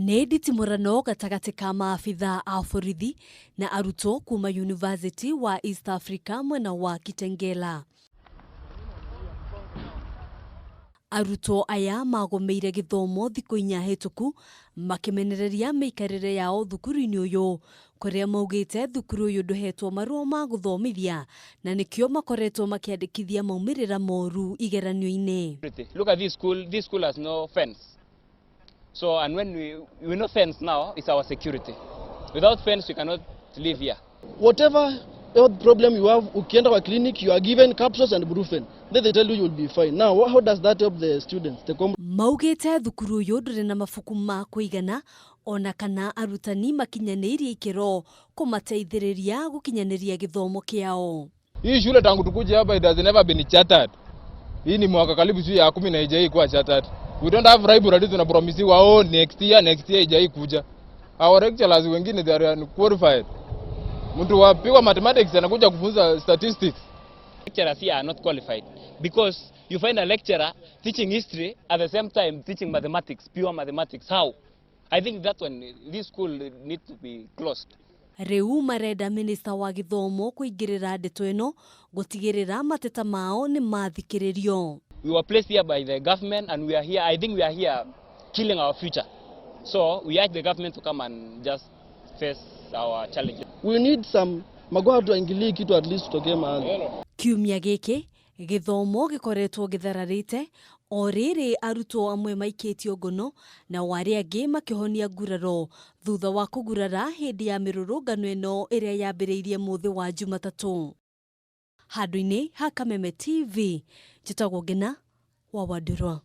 Nĩ nditimũrano gatagatĩ ka maabitha a borithi na arutwo kuma University wa East Africa mwena wa Kitengela. Arutwo aya magomeire gĩthomo thikũ 4 hĩtũku makĩmenereria mĩikarĩre yao thukuru-inĩ ũyũ, kũrĩa maugĩte thukuru ũyũ ndũhetwo marũa ma gũthomithia na nĩkĩo makoretwo makĩandĩkithia maumĩrĩra moru igeranio-inĩ. Look at this school, this school has no fence. So, and when we know fence now, it's our security. Without fence, we cannot live here. Whatever health problem you have, ukienda kwa clinic, you are given capsules and brufen. Then they tell you you'll be fine. Now, how does that help the students? The Maugĩte thukuru ũyũ ndũrĩ na mabuku ma kũigana ona kana arutani makinyanĩirie ikĩro kũmateithĩrĩria gũkinyanĩria gĩthomo kĩao. Hii shule tangu tukuje hapa it has never been chartered. Hii ni mwaka karibu sio ya 10 na haijai kuwa chartered. We don't have library, tunapromisiwa oh next year, next year haijai kuja. Our lecturers wengine they are unqualified. Mtu wa pure mathematics anakuja kufunza statistics. Lecturers here are not qualified because you find a lecturer teaching history at the same time teaching mathematics, pure mathematics. How? I think that one, this school need to be closed. Rĩu marenda minista wa gĩthomo kũingĩrĩra ndeto ĩno gũtigĩrĩra mateta mao nĩ mathikĩrĩrio. We were placed here by the government and we are here, I think we are here killing our future. So we urge the government to come and just face our challenges. We need some magoha tuingilie kitu at least tutokee mahali. Kiumia gĩkĩ gĩthomo gĩkoretwo gĩthararĩte o rĩrĩ arutwo amwe maikĩtio ngono na arĩa angĩ makĩhonia nguraro thutha wa kũgurara hĩndĩ ya mĩrũrũngano ĩno ĩrĩa yambĩrĩirie mũthĩ wa Jumatatũ. Handũ-inĩ ha Kameme TV, njĩtagwo Ngina wa Wandũrwa.